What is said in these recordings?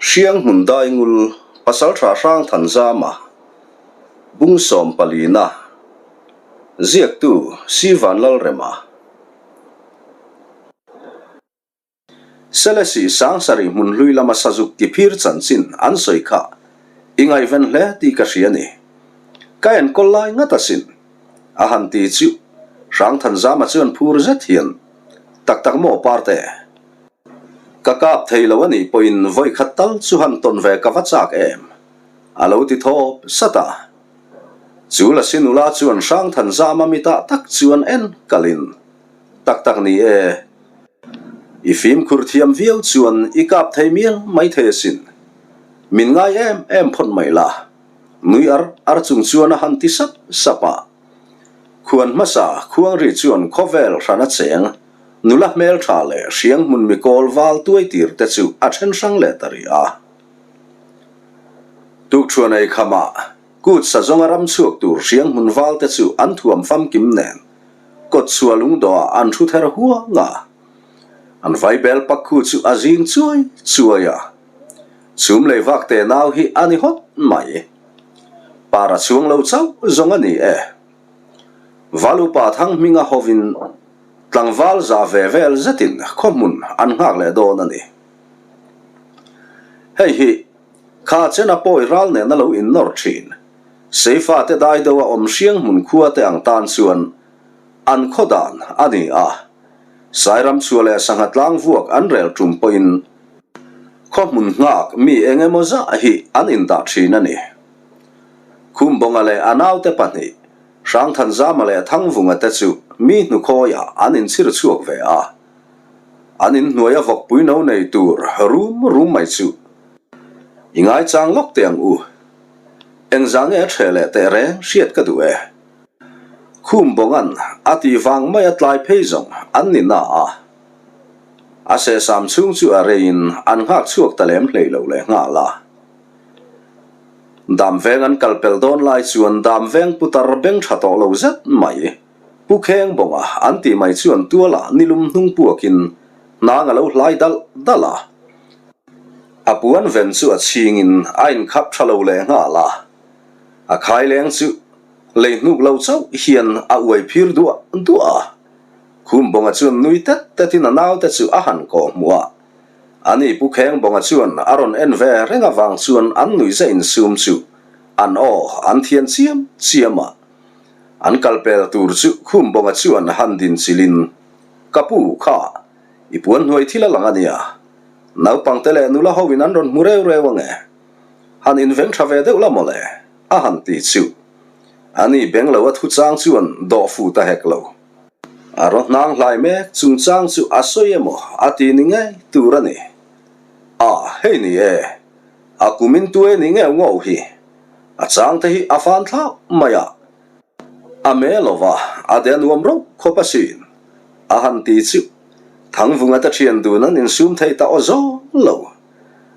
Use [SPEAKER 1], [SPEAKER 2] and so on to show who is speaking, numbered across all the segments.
[SPEAKER 1] Hrianghmun Daingul, Pasaltha Hrangthanzama, Bung Sawmpalina, Ziaktu Sivanlalrema. Selesih Sangsarih hmun hlui lama sazuk ti phir chanchin an sawi kha i ngaihven hle tih ka hria ni. Ka enkawl lai ngat asin. A han ti chu Hrangthanzama chuan phur zet hian, Tak tak maw Parte? Ka kap thei lo a nih pawhin vawi khat tal chu han tawn ve ka va chak em? A lo ti thawp sat a. Chu Lasi nula chuan Hrangthanzama mitah tak chuan en kalin, Tak tak ni e. I fimkhur thiam viau chuan i kap thei mial mai thei asin. Min ngai em em phawt mai la. Nui ar ar chung chuan a han ti sap sap a. Khuan hmasa Khuangri chuan khawvel hran a cheng, nula hmeltha leh hriang hmun mikawl val tuai tir te chu a then hrang leh ta rih a. Tukṭhuan ei khamah kut sa zawnga ram chhuak tur hriang hmun val te chu an thuam famkim nen kawtchhuah lungdawhah an thu ther huang a. An vaibel pak khu chu a zing chuai chuai a. Chhum lei vak te nau hi a ni hawt mai. Par a chhuang lo chauh zawng a ni e. Val upa thang hminga hovin tlangval za ve vel zetin khawhmun an nghak leh dawn a ni. Hei hi kha chena pawi ral nena lo innawr thin. Seifa te dai deuh a awm hriang hmun khua te ang tan chuan an khaw dan a ni a. Sairam chhuah leh sangha tlang vuak an rel tum pawhin khaw hmun nghak mi eng emaw zah hi an indah thin a ni. Khumbawnga leh a naute pahnih, Hrangthanzama leh Thangvunga te chu mi hnukhawiah an inchhir chhuak ve a. An inhnuaia vawkpui no nei tur rum rum mai chu i ngaichang lawk teh ang u. Engzah nge a ṭheh leh teh reng hriat ka duh e. Khum bawnga'n a tih vang mai a tlai phei zawng an ni na a. A sehsam chhung chu a reiin an nghak chhuak ta lem hlei lo leh nghal a. Dam veng an kal pel dawn lai chuan dam veng putar beng ṭha tawh lo zet mai. Pu Kheng bawnga an tih mai chuan tualah nilum hnung puakin hnang a lo hlai dalh dalh a. A puan ven chu a chhingin a inkhap tha lo leh nghal a, a khaileng chu lei hnuk lo chauh hian a uai phir duah duah a. Khumbawnga chuan nui tet tetin a naute chu a han kawh hmuh a, ani Pu Khengbawnga chuan a rawn en ve reng avang chuan an nuihza insum chu an aw an thian chiam chiam a. An kalpel tur chu Khumbawnga chuan han din chilhin, Ka pu, kha, i puan hnuai thil a lang a nia. Naupangte leh nula ho in an rawn hmu reu reu ange. Han inveng tha ve deuh la mawle, a han ti chu. Ani beng lo a thu chang chuan dawh fu ta hek lo. A raw hnang hlai mek chungchang chu a sawi emaw a ti ni ngei tur a ni. A, hei ni e. A kum in tuai ni ngeuh ngauh hi. A chang te hi a fan thlak mai a. A me lova, a de nuam rauh khawp asin. A han ti chu. Thangvunga te thian dun an insum thei ta aw zawng lo.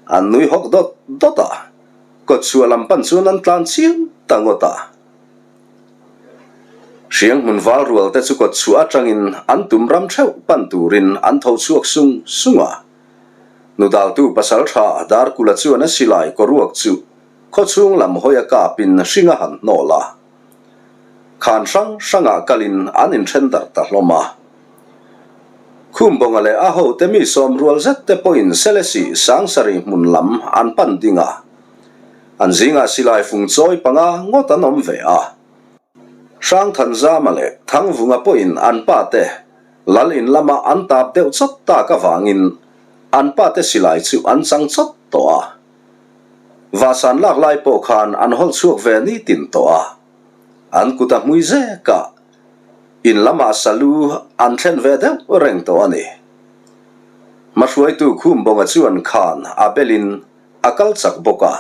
[SPEAKER 1] An nui hawk dawt dawt a, kawtchhuah lam pan chuan an tlan chiam ta ngawt a. Hriang hmun val rual te chu kawtchhuah atangin an tum ram theuh pan turin an tho chhuak sung sung a. Nudaltu pasaltha Darkula chuan a silai kawruak chu khawchhung lam hawi a kapin hring a han hnawl a. Khan hrang hrangah kalin an inthen darh ta hlawm a. Khumbawnga leh a hote mi sawm rual zet te pawhin Selesih Sangsarih hmun lam an pan ding a. An zingah silai fung chawi panga ngawt an awm ve a. Hrangthanzama leh Thangvunga pawhin an pa te lal in lama an tap deuh chawt tak avangin an pa te silai chu an chang chawt tawh a. Vahsan lak lai pawh khan an hawlh chhuak ve nitin tawh a, an kut a hmui zek a, in lamah salu an thlen ve deuh reng tawh a ni. Hmahruaitu Khumbawnga chuan khan a belin a kal chak bawk a,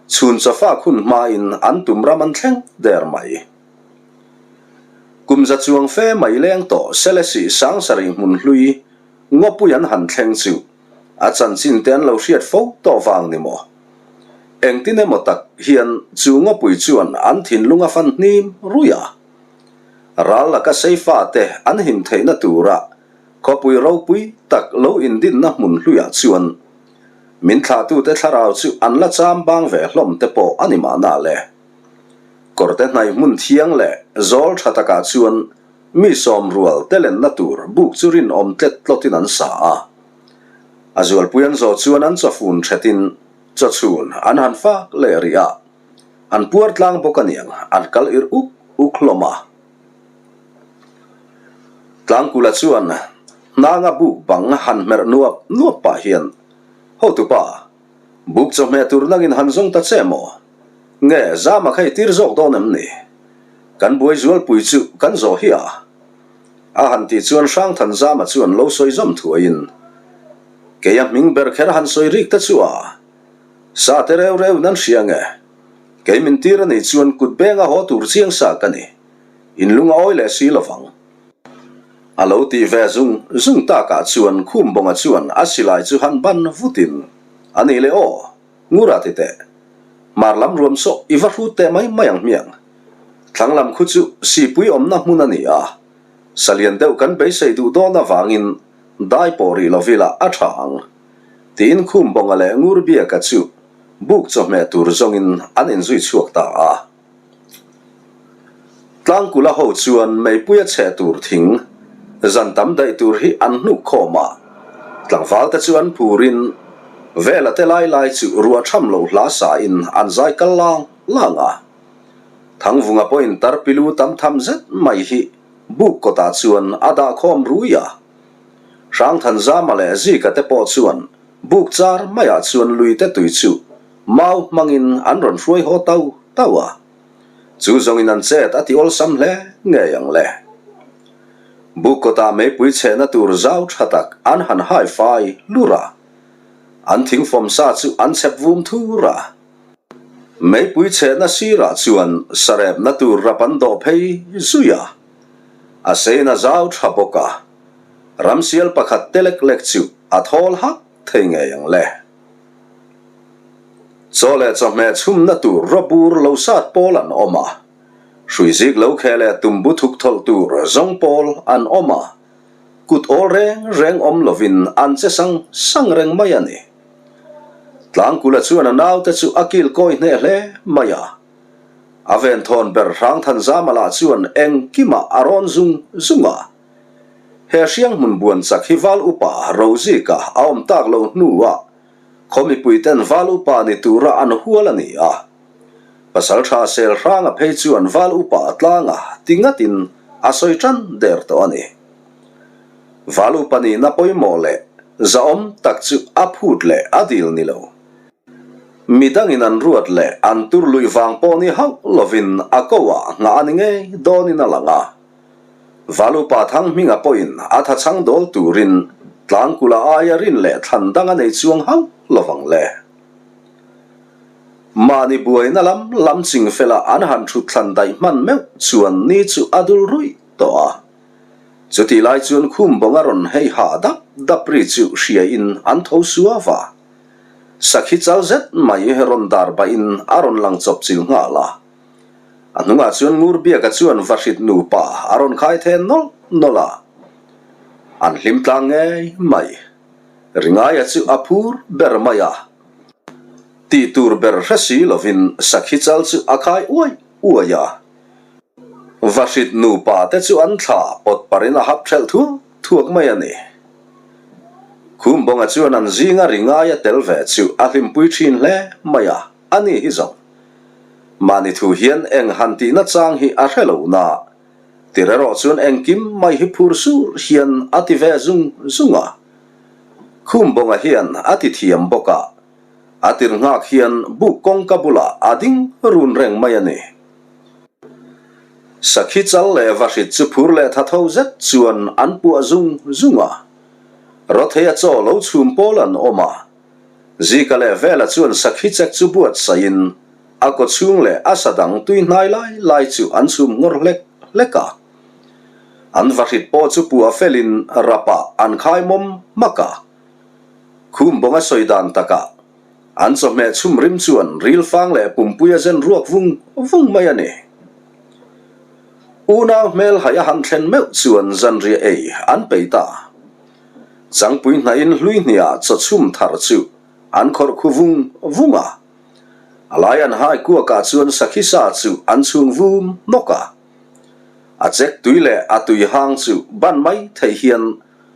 [SPEAKER 1] chhun chawfak hun hmain an tum ram an thleng der mai. Kum za chuang fe mai leng tawh Selesih Sangsarih hmun hlui ngawpui an han thleng chu A chanchin te an lo hriat fo tawh vang ni maw? Engtin emaw tak hian chu ngawpui chuan an thinlung a fan hnim ruih a. Ral laka seifa te an him theihna tura khawpui ropui tak lo indinna hmun hluiah chuan. Min thlahtute thlarau chu an la cham bang ve hlawm te pawh a ni mahna le. Kawrte hnaih hmun thiang leh zawl tha takah chuan mi sawm rual te lenna tur buk chu rinawm tlet tlawtin an sa a. A zualpui an zawh chuan an chawfun thetin chawchhun an han fak leh rih a. An puar tlang bawk aniang an kal ir uk uk hlawm a. Tlangkula chuan hnanga buk bang han hmerh nuap nuap pah hian, Hotupa, buk chawhmeh tur nangin han zawng ta che maw? Nge zama kha i tir zawk dawn em ni? Kan buai zualpui chu kan zawh hi a. A han tih chuan Hrangthan zama chuan lo sawi zawm thuaiin, Kei a hming ber kher han sawi rik ta chu a. Sa te reu reu nan hria nge? Kei min tir a nih chuan kut benga haw tur chiang sa ka ni. In lung a awi leh si lovang. A lo tih ve zung zung takah chuan Khumbawnga chuan a silai chu han ban vutin, A nih leh aw, Ngura ti teh. Hmar lam ruam sawh i va hrut teh mai mai ang hmiang. Thlang lam khu chu sipui awmna hmun a ni a. Salian deuh kan beisei duh dawn avangin dai pawh rih lovila a tha ang. Tiin Khumbawnga leh Ngurbiaka chu buk chawhmeh tur zawngin an inzui chhuak ta a. Tlangkula ho chuan meipuia chhe tur thing zan tam daih tur hi an hnuk khawm a, tlangval te chu an phurin Vela te lai lai chu ruah tham loh hla sa in an zai kal lang lang a. Thangvunga pawhin tarpilu tam tham zet mai hi buk kawtah chuan a dah khawm rui a. Hrangthanzama leh Zika te pawh chuan buk char maiah chuan lui te tui chu Mau hmangin an rawn hruai haw tau tau a, chu zawngin an chet a ti awlsam hle ngei ang le. Buk kawtah meipui chhehna tur zau tha tak an han hai fai lur a, an thingfawm sa chu an chhep vum thur a. Meipui chhehna sirah chuan sarepna tur rap an dawh phei zui a, a seina zau tha bawk a, ramsial pakhat te lek lek chu a thawl hak thei ngei ang le. Chaw leh chawhmeh chhumna tur rawbur lo sat pawl an awm a, hrui zik lo kheh leh tumbu thuk thawlh tur zawng pawl an awm a, kut awl reng reng awm lovin an che sang sang reng mai a ni. Tlangkula chuan a naute chu a kil kawi hneh hle mai a, a venthawn ber Hrangthanzama lah chuan engkimah a rawn zung zung a. He hriang hmun buan chak hi Val Upa Rozika a awm tak lo hnuah khaw mipuiten Val Upa ni tura an hual a ni a. Pasaltha Sel Hranga phei chuan Val Upa tlanga ti ngatin a sawi tan der tawh a ni. Val Upa nihna pawimawh leh zahawm tak chu a phut leh a dil ni lo. Midangin an ruat leh an tur luih vang pawh ni hauh lovin a ko ah nghah a ni ngei dawnin a lang a. Valupa Thanghminga pawhin a thachhang dawl turin Tlangkula aia rin leh thlan dang a nei chuang hauh lovang le. Mahni buaina lam lam ching fela an han thut thlan daih hman meuh chuan ni chu a dul ruih tawh a. Chutih lai chuan Khumbawnga rawn hei hah dap dap ri chu hriain an tho suau a. Sakhi chal zet mai rawn dar bahin a rawn lang chawp chil nghal a. A hnungah chuan Ngurbiaka chuan Vahrit nupa a rawn khai then nawlh nawlh a, an hlim tlang ngei mai. Ringaia chu a phur ber mai a, tih tur ber hre si lovin Sakhi chal chu a khai uai uai a. Vahrit nupa te chu an thla pawt parin a hap thelh thuak thuak mai a ni. Khumbawnga chuan an zinga Ringaia tel ve chu a hlimpui thin hle mai a, a ni hi zawng. Mahni thu hian eng han tihna chang hi a hre lo na. Tir erawh chuan engkim mai hi phur sur hian a ti ve zung zung a. Khumbawnga hian a ti thiam bawk a, a tir nghak hian buk kawngka bulah a ding run reng mai a ni. Sakhi chal leh vahrit chu phur leh tha tho zet chuan an puah zung zung a. Rawtheia chaw lo chhum pawl an awm a. Zika leh Vela chuan sakhi chek chu buatsaihin a kawchhung leh a sa dang tui hnai lai lai chu an chhum ngawr hlek hlek a. An vahrit pawh chu puah felin rapah an khai mawm hmak a. Khumbawnga sawi dan takah an chawhmeh chhum rim chuan rilfang leh pumpui a zen ruak vung vung mai a ni. Unau hmel hai a han thlen meuh chuan zanriah ei an pei ta. Changpui hnahin hlui hniah chawchhum thar chu an khawrh khu vung vung a. A lai an hai kuakah chuan sakhi sa chu an chhung vum hnawk a. A chek tui leh a tui hang chu ban mai theih hian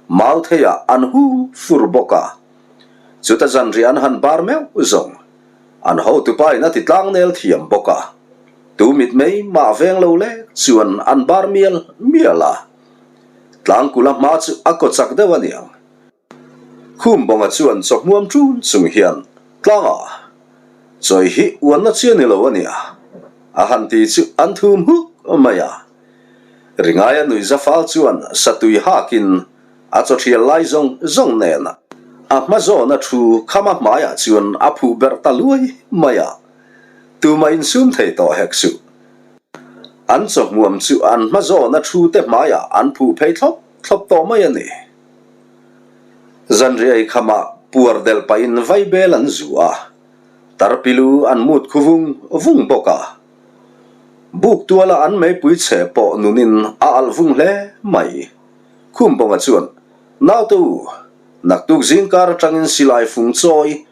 [SPEAKER 1] mau theiah an hu fur bawk a. Chuta zanriah an han bar meuh zawng. An hotupa in a ti tlang nel thiam bawk a. Tu mitmei mah veng lo lek chuan an bar mial mial a. Tlangkula hma chu a kaw chak deuh a niang. Khumbawnga chuan chawhmuam ṭun chung hian, Tlanga, chawi hi uanna chi a ni lo a nia, a han ti chu an thum huk mai a. Ringaia nuihza fal chuan satui hakin a chawṭhial lai zawng zawng nen a hma zawna thu khama hmaiah chuan a phuh berh ta luai mai a. Tumah insum thei tawh hek suh. An chawhmuam chu an hma zawna thu te hmaiah an phuh phei thlawp thlawp tawh mai a ni. Zanriai khamah puar delh pahin vaibel an zu a, tarpilu an mut khu vung vung bawk a. Buk tuala an meipui chhe pawh nunin a alh vung hle mai. Khumbawnga chuan, Naute u, naktuk zingkar atangin silai fung chawi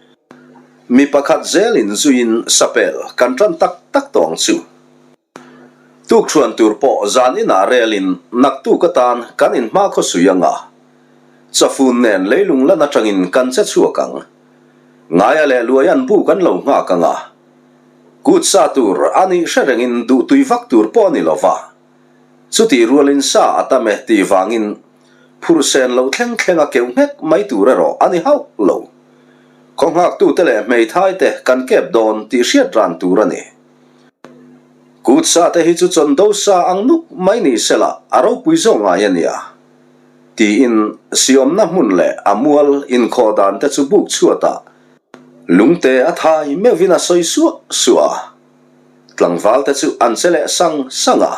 [SPEAKER 1] mi pakhat zelin zuiin sapel kan tan tak tak tawh ang chu. Tukṭhuan tur pawh zan inah relin naktuk atan kan inhma khawsui ang a, chafun nen leilung lan atangin kan che chhuak ang. Ngaia leh luai an bu kan lo nghak ang a, kut sa tur a nih hre rengin duhtui vak tur pawh a ni lo va, chutih rualin sa a tam e tih vangin phur sen lo thleng thleng a keuh nghek mai tur erawh a ni hauh lo. Khaw nghaktute leh hmeithaite kan kep dawn tih hriat ran tur a ni. Kut sa te hi chu chawn do sa ang nuk mai ni sela a ropui zawk ngai a nia, tiin siawmna hmun leh a mual inkhawh dan te chu buk chhuatah lungte a thai meuhin a sawi suah suah a. Tlangval te chu an che leh sang sang a.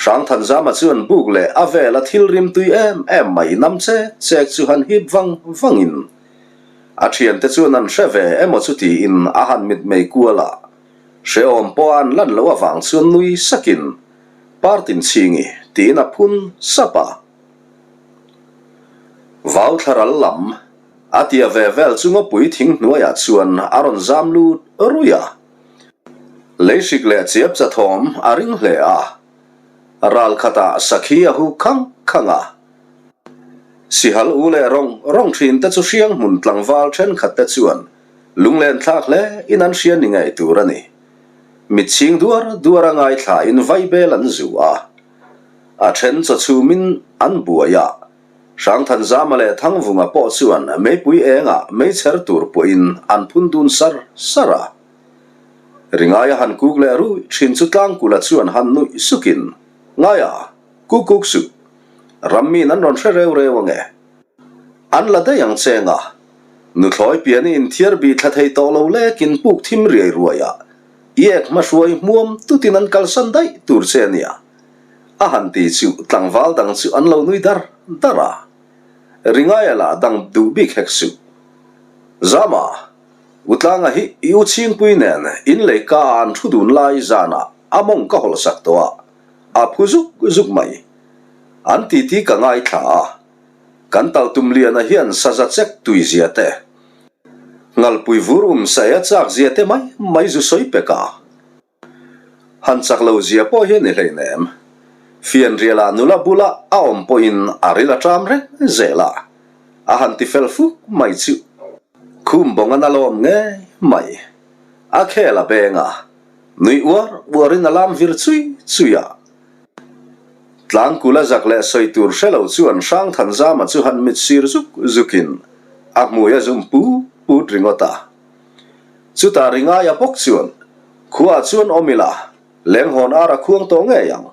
[SPEAKER 1] Hrangthanzama chuan buk leh a vela thil rimtui em em mai nam chek chek chu han hip vang vangin a thiante chuan an hre ve emaw chu tiin a han mitmei kual a. Hrehawm pawh an lan loh avang chuan nui sakin Partin chhingi tiin a phun sap a. Vau thlaral lam a tia ve vel chu ngawpui thing hnuaiah chuan a rawn zam lut ruih a. Leihrik leh chiap chathawm a ring hle a. Ral khatah sakhi a hu khang khang a. Sihal u leh rawng rawng thin te chu hriang hmun tlangval thenkhat te chuan Lunglen thlak hle in an hria ni ngei tur a ni. Mitchhing duar duar a ngaithla in vaibel an zu a. A then chaw chhum in an buai a. Hrangthanzama leh Thangvunga pawh chuan meipui engah meichher tur pawhin an phun dun sar sar a. Ringaia han kuk leh ruih thin chu Tlangkula chuan han nuih sukin, Ngaia, kuk kuk suh. Rammiin an rawn hre reu reu ange. An la daih ang che nga. Nuthlawi pian i inthiar bi thla thei tawh lo lekin puk thim riai ruai a, i ek hmahruai hmuam tutin an kalsan daih tur che a nia. A han ti chu tlangval dang chu an lo nui dar dar a. Ringaia lah dang duh bik hek suh. Zama, Utlanga hi i u chhingpui nen in lei ka a an thu dun lai zanah a mawng ka hawlh sak tawh a, a phu zuk zuk mai. An titi ka ngaithla a. Kan Taltumliana hian saza chek tui zia te, ngalpui vur um sae a chak zia te mai mai zu sawi pek a. Han chak lo zia pawh hi a ni hleinem. Fianrialah nula bula a awm pawhin a ril a ṭam reng zel a, a han ti fel fuk mai chu. Khum bawng a na lawm ngei mai. A khel a beng a, nuih uar uarin a lam vir chui chui a. Tlangkula zak leh sawi tur hre lo chuan Hrangthanzama chu han mit sir zuk zukin a hmui a zum put put ringawt a. Chutah Ringaia bawk chuan, Khuaah chuan awm ila, lenghawn ar a khuang tawh ngei ang,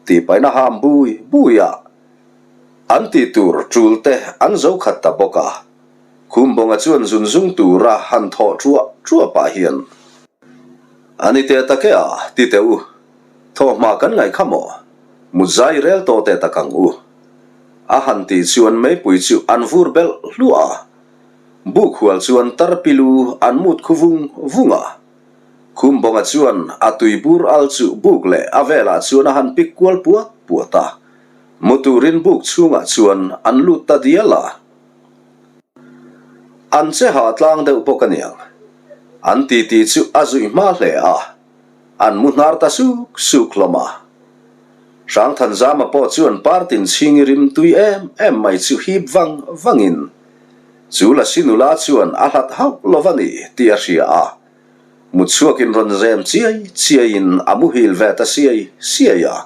[SPEAKER 1] tih paina ham bui bui a. An tih tur tul te an zo khat ta bawk a. Khumbawnga chuan zun zung tura han thawh ṭuah ṭuah pah hian, A ni teh tak e a, ti teh u. Thawhhma kan ngaih kha maw? Mut zai rel tawh teh tak ang u. A han tih chuan meipui chu an vur belh hluah a. Buk hual chuan tarpilu an mut khu vung vung a. Khumbawnga chuan a tui bur al chu buk leh a velah chuan a han pik kual puat puat a. Mu turin buk chhungah chuan an lut ta dial a. An che hah tlang deuh bawk aniang. An titi chu a zuih hma hle a, an mu hnar ta suk suk hlawm a. Hrangthanzama pawh chuan partin chhingi rim tui em em mai chu hip vang vangin chu Lasi nula chuan a hlat hauh lo va ni tih a hria a, mutchhuakin rawn zem chiai chiaiin a muhil ve ta siai siai a.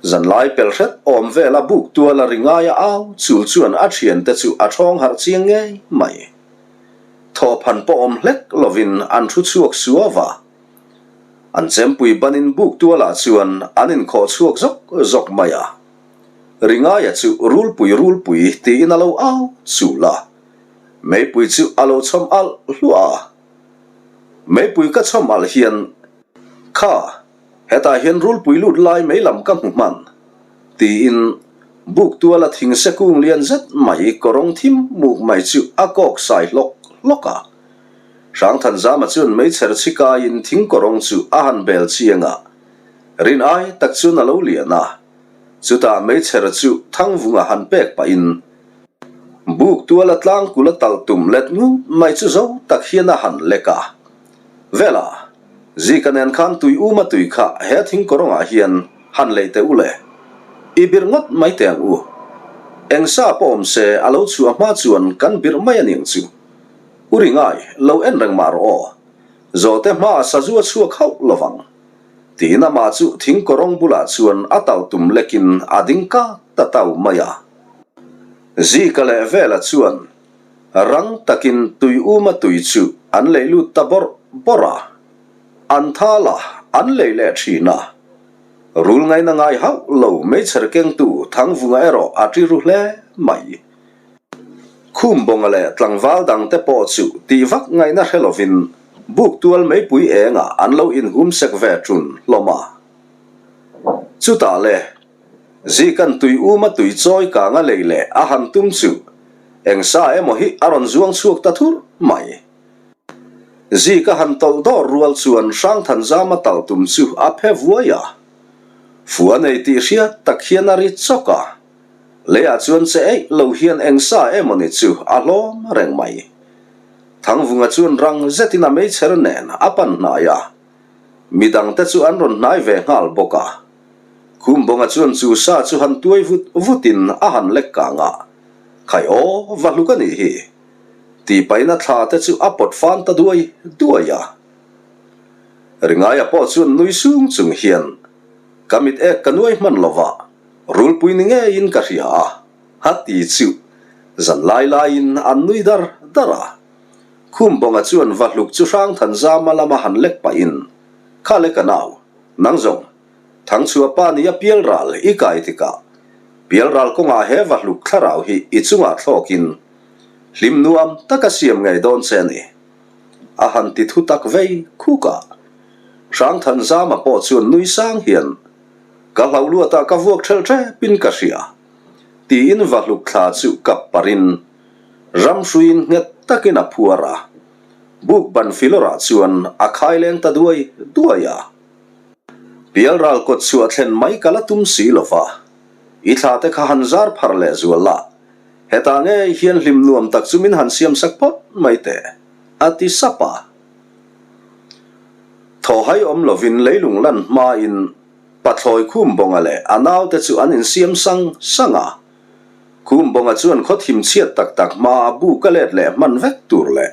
[SPEAKER 1] Zanlai pel hret awm vela buk tuala ri ngaia au chul chuan a thiante chu a thawng harh chiang ngei mai. Thawhphan pawh awm hlek lovin an thu chhuak suau a. An chempui banin buk tualah chuan an inkhawh chhuak zawk zawk mai a. Ri ngaia chu rulpui rulpui tiin a lo au chul a. Meipui chu a lo chhawm alh hluah a. Meipui ka chhawm alh hian kha Hetah hian rulpui lut lai mei lam ka hmu hman, tiin buk tuala thing se kung lian zet mai kawrawng thim muk mai chu a kawk sai hlawk hlawk a. Hrangthanzama chuan meichher chhi kaiin thing kawrawng chu a han bel chiang a, rin ai tak chuan a lo lian a. Chutah meichher chu Thangvunga han pek pahin buk tuala tlangkul a talh tum let ngut mai chu zo tak hian a han lek a. Vela, Zika nen khan tui uma tui kha he thing kawrawngah hian han lei teh u le. I birh ngawt mai teh ang u. Eng sa pawh awm se a lo chhuah hma chuan kan birh mai a niang chu. U Ringai, lo en reng mah rawh aw. Zawhte hmaah sazu a chhuak hauh lo vang. Tiin amah chu thing kawrawng bulah chuan a tal tum lekin a ding kak ta tau mai a. Zika leh Vela chuan Rang takin tui uma tui chu an lei lut ta bawrh bawrh a, an thal a, an lei leh thin a. Rul ngaina ngai hauh lo meichher kengtu Thangvunga erawh a ṭi ru hle mai. Khumbawnga leh tlangval dangte pawh chu tih vak ngaihna hre lovin buk tual meipui engah an lo inhum sek ve ṭun hlawm a. Chutah le Zikan tui uma tui chawi kanga lei leh a han tum chu eng sa emaw hi a rawn zuang chhuak ta thur mai. Zik a han tawlh dawr rual chuan Hrangthanzama tal tum chu a phe vuai a. Fu a nei tih hriat tak hian a ri chawk a. Leiah chuan che eih lo hian eng sa emaw ni chu a hlawm reng mai. Thangvunga chuan rang zetin a meichher nen a pan hnai a. Midangte chu an rawn hnai ve nghal bawk a. Khumbawnga chuan chu sa chu han tuai vut vutin a han lek kang a, Khai aw, va hluk a nih hi! Tih paina thla te chu a pawt fan ta duai duai a. Ringaia pawh chuan nui sung chung hian, Ka mit ek ka nuai hman lo va, rulpui ni ngeiin ka hria a, a ti chu zan lai laiin an nui dar dar a. Khumbawnga chuan va hluk chu Hrangthanzama lama han lek pahin, Kha le ka nau, nang zawng, Thangchhuah pa nia pialral i kai tikah pialral kawngah he va hluk thlarau hi i chungah thlawkin hlim nuam taka siam ngei dawn che a ni. A han ti thu tak vei khuk a. Hrangthanzama pawh chuan nui sang hian, Ka hlauh luatah ka vuak ṭhelh ṭepin ka hria, tiin va hluk thla chu kap parin ramhruiin nghet takin a phuar a. Buk ban filawrah chuan a khai leng ta duai duai a. Pialral kawt chhuah thlen mai ka la tum si lo va, i thla te kha han zar phar leh zual la, hetah ngei hian hlim nuam tak chu min han siam sak phawt mai teh, a ti sap a. Thaw hai awm lovin leilung lan hmain Pathlawi Khumbawnga leh a naute chu an insiam sang sang a. Khumbawnga chuan khaw thim chhiat tak tak hmaa bu ka let leh hman vek tur leh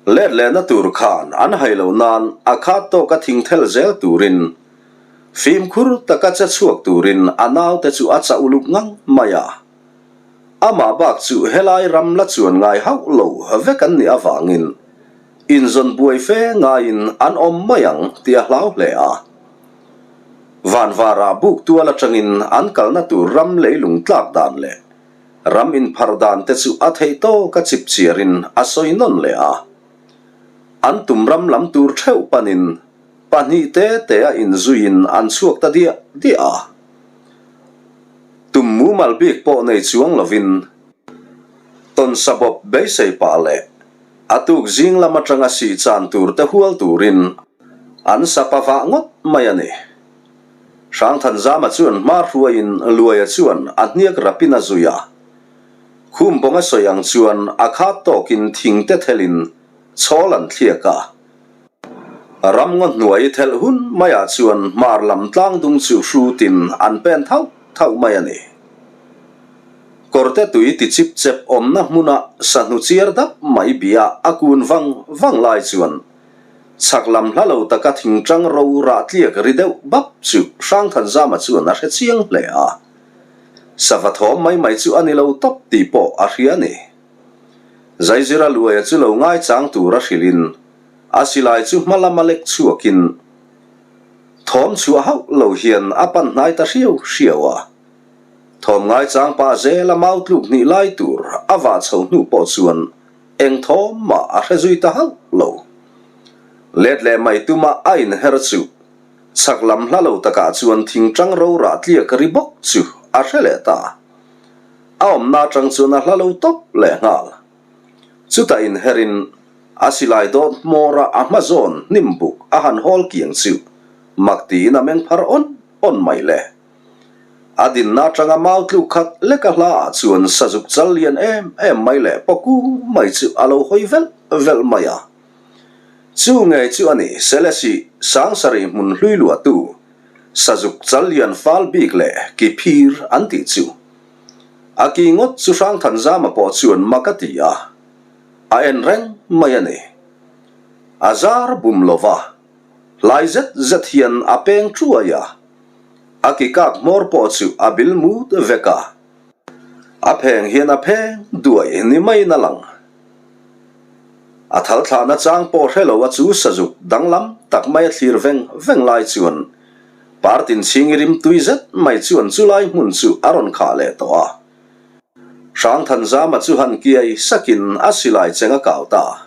[SPEAKER 1] Let lehna tur khan an hai lo nan a khat tawka thingthel zel turin fimkhur taka che chhuak turin a naute chu a chah uluk ngang mai a. Amah bak chu helai ram la chuan ngai hauh lo vek an nih avangin inzawn buai fe ngaiin an awm mai ang tih a hlau hle a. Vanvarah buk tual atangin an kalna tur ram leilung tlak dan leh Ram inpharh dan te chu a theih tawk a chip chiarin a sawi nawn leh a. An tum ram lam tur theuh panin pahnih te te a inzuiin an chhuak ta diah diah a. Tum mumal bik pawh nei chuang lovin tawnsa bawp beisei pah leh a tuk zing lam atanga sih chan tur te hual turin an sapa vah ngawt mai a ni. Hrangthanzama chuan hma hruaiin Luaia chuan a hniak rapin a zui a. Khum bawnga sawi ang chuan a khat tawkin thing te thelin chhawl an thliak a. Ramngaw hnuai thelh hun maiah chuan hmar lam tlang dung chu hrutin an pen thauh thauh mai a ni. Kawrte tui ti chip chep awmna hmuna sahnu chiar dap mai bia a kun vang vang lai chuan chhak lam hla lo taka thingtang ro rah tliak ri deuh bap chu Hrangthanzama chuan a hre chiang hle a. Sava thawm mai mai chu a ni lo tawp tih pawh a hria a ni. Zaizira Luaia chu lo ngaichang tur a hrilhin a silai chu hma lama lek chhuakin thawm chhuah hauh lo hian a pan hnai ta hriau hriau a. Thawm ngaichang pah zela mau tluk hnih lai tur a vah chho hnu pawh chuan eng thawm mah a hre zui ta hauh lo. Let leh mai tuma a inher chu Chhak lam hla lo takah chuan thingtang ro rah tliak ri bawk chu a hre leh ta. A awmna atang chuan a hla lo tawp leh nghal. Chutah inherin a silai dawt hmawra a hma zawn hnim buk a han hawl kiang chu mak tiin a meng phar awn awn mai le. A dinna atanga mau tluk khat leka hla ah chuan sazuk chal lian em em mai leh pawku mai chu a lo hawi velh velh mai a. Chu ngei chu a ni, Selesih Sangsarih hmun hlui luahtu, Sazuk Challian fal bik leh ki phir an tih chu. A ki ngawt chu Hrangthanzama pawh chuan mak a ti a, a en reng mai a ni. A zar bum lo va, hlai zet zet hian a peng thuai a, a ki kak hmawr pawh chu a bil mut vek a, a pheng hian a pheng duai ni maiin a lang. A thal thlahna chang pawh hre lo a chu sazuk danglam tak mai a thlir veng veng lai chuan Partin chhingi rim tui zet mai chuan chulai hmun chu a rawn khah leh tawh a. Hrangthanzama chu han kiai sakin a silai cheng a kau ta.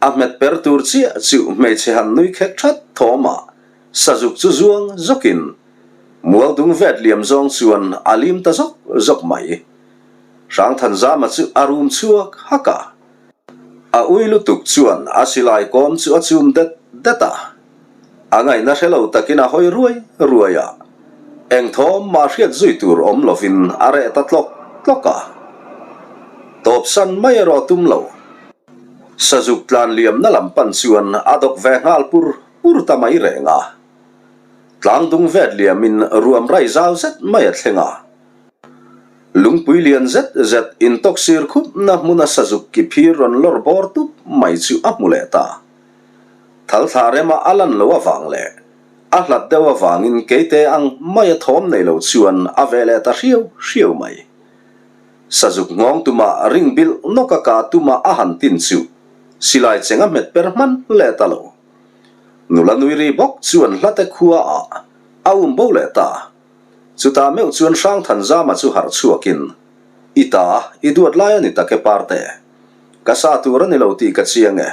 [SPEAKER 1] A hmet per tur chiah chu hmeichhe han nui khek that thawm a, sazuk chu zuang zawkin mualdung vet liam zawng chuan a lim ta zawk zawk mai. Hrangthanzama chu a rum chhuak hak a. A ui lutuk chuan a silai kawm chu a chum det det a. A ngaihna hre lo takin a hawi ruai ruai a. Eng thawm mah hriat zui tur awm lovin a reh ta tlawk tlawk a. Tawpsan mai erawh tum lo. Sazuk tlan liamna lam pan chuan a dawk ve nghal pur pur ta mai reng a. Tlangdung vet liamin ruam rai zau zet mai a thleng a. Lungpui lian zet zet intawk sir khupna hmuna sazuk ki phir rawn lawr bawr tup mai chu a hmu leh ta. Thal thla rema a lan lo avang leh a hlat deuh avangin keite ang maia thawm nei lo chuan a ve leh ta hriau hriau mai. Sazuk nghawng tuma ring bilh nawk a kah tuma a han tin chu silai cheng a hmet per hman leh ta lo. Nula nui ri bawk chuan hlate khua ah a um bo leh ta. Chutah meuh chuan Hrangthanzama chu harh chhuakin, I ta, i duat lai a ni tak e Parte. Ka sa tur a ni lo tih ka chiang e.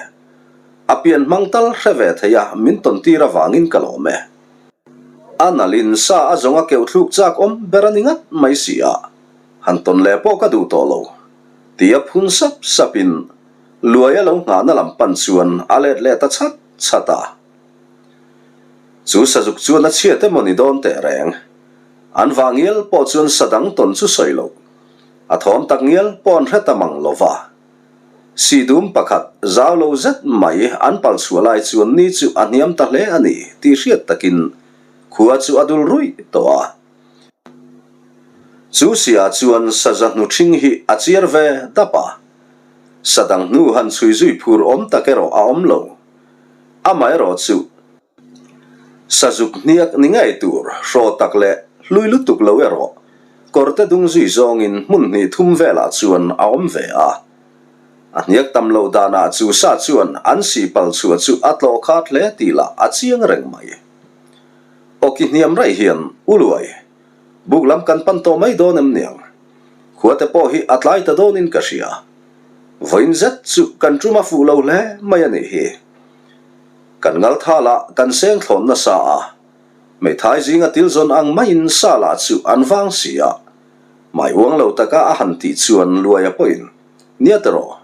[SPEAKER 1] A pian hmang tal hre ve thei a, min tawn tir avangin ka lawm e. A nalhin sa a zawng a keuh thluk chak awm ber a ni ngat mai si a, han tawn leh pawh ka duh tawh lo. Tia phun sap sapin Luaia lo nghahna lam pan chuan a let leh ta chhat chhat a. Chu sazuk chuan a chhiat emaw ni dawn teh reng. An vah ngial pawh chuan sa dang tawn chu sawi loh. A thawm tak ngial pawh an hre ta mang lo va. Sihdum pakhat zau lo zet mai an pal chhuah lai chuan ni chu a hniam ta hle a ni tih hriat takin khua chu a dul ruih tawh a. Chu siah chuan saza hnu ṭhing hi a chiar ve dap a. Sa dang hnu han chhui zui phur awm tak erawh a awm lo. Amaherawh chu, sazuk hniak ni ngei tur hraw tak leh hlui lutuk lo erawh kawrte dung zui zawngin hmun hnih thum velah chuan a awm ve a. A hniak tam loh danah chu sa chuan an sihpal chhuah chu a tlawh khat hle tih lah a chiang reng mai. Awki hniam raih hian u luai, buk lam kan pan tawh mai dawn em niang? Khuate pawh hi a tlai ta dawnin ka hria. Vawiin zet chu kan tum a fuh lo hle mai a nih hi. Kan ngal thal ah kan seng thlawn nasa a, hmeithai zinga til zawn ang maiin sa lah chu an vang si a, mai uang lo taka a han tih chuan Luaia pawhin, Nia tiraw,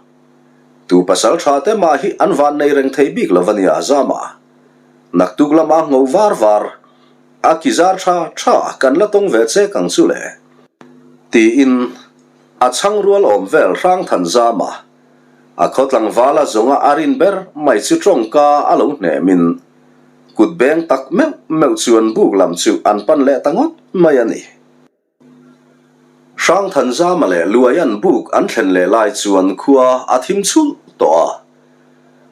[SPEAKER 1] tu pasal tha te mah hi an van nei reng thei bik lo va nia Zama. Naktuk lama ngho var var, a ki zar tha tha kan la tawng ve chek ang chu le. Tiin. A chhangrual awm vel Hrangthanzama, a khaw tlangvala zawnga a rin ber mai chu tawngka a lo hnemin kut beng tak meuh meuh chuan buk lam chu an pan leh ta ngawt mai a ni. Hrangthanzama leh Luaian buk an thlen leh lai chuan khua a thim chhulh tawh a,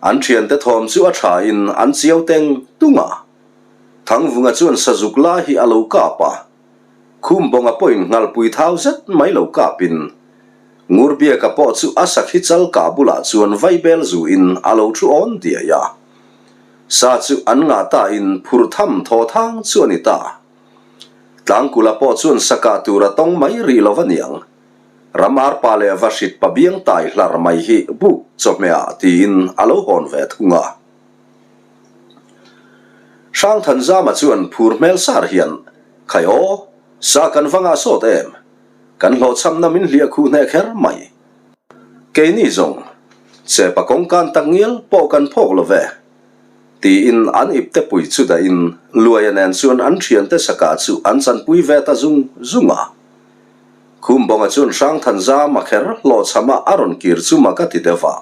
[SPEAKER 1] an thiante thawm chu a thain an chiau teng tung a. Thangvunga chuan sazuk lai hi a lo kap a, Khumbawnga pawhin nghalpui thau zet mai lo kapin Ngurbiaka pawh chu a sakhi chal kah bulah chuan vaibel zuin a lo thu awn diai a. Sa chu an ngah tain phur tham thaw thang chu a ni ta. Tlangkula pawh chuan sa kah tur a tawng mai rih lo va niang. Ram arpa leh vahrit pa biang tai hlar mai hi buk chawhmehah tiin a lo hawn ve thung a. Hrangthanzama chuan phur hmel sar hian, Khai aw, sa kan va ngah sawt em? Kan hlawhchhamna min hliah khuh hneh kher mai. Keini zawng, chepa kawngkan tak ngial pawh kan phawk lo ve, tiin an ipte pui chu dahin Luaia nen chuan an thiante sakah chu an chanpui ve ta zung zung a. Khumbawnga chuan Hrangthanzama kher hlawhchhama a rawn kir chu mak a ti deuh a.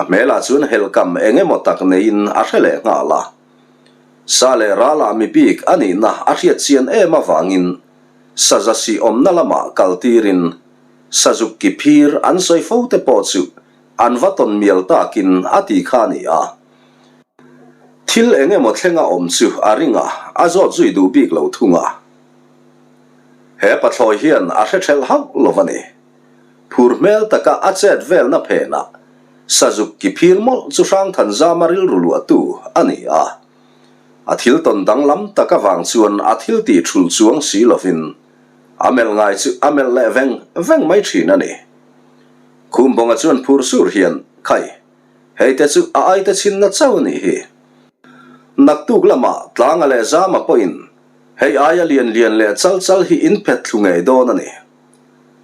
[SPEAKER 1] A hmelah chuan helhkam eng emaw tak neiin a hre leh nghal a. Sa leh ralah mi bik a nihna a hriat chian em avangin saza sih awmna lamah kal tirin sazuk ki phir an sawi fo te pawh chu an va tawn mial takin a ti kha a ni a. Thil eng emaw thlenga awm chu a ring a, a zawt zui duh bik lo thung a. He pathlawi hian a hre thelh hauh lo a ni. Phur hmel taka a chet velna phenah Sazuk ki phir mawlh chu Hrangthanzama rilru luahtu a ni a. A thil tawn danglam tak avang chuan a thil tih thul chuang si lovin a melh ngai chu a melh leh veng veng mai thin a ni. Khumbawnga chuan phur sur hian, Khai, hei te chu a aite chhinna chauh a nih hi. Naktuk lamah Tlanga leh Zama pawhin hei aia lian lian leh chal chal hi in phet thlu ngei dawn a ni.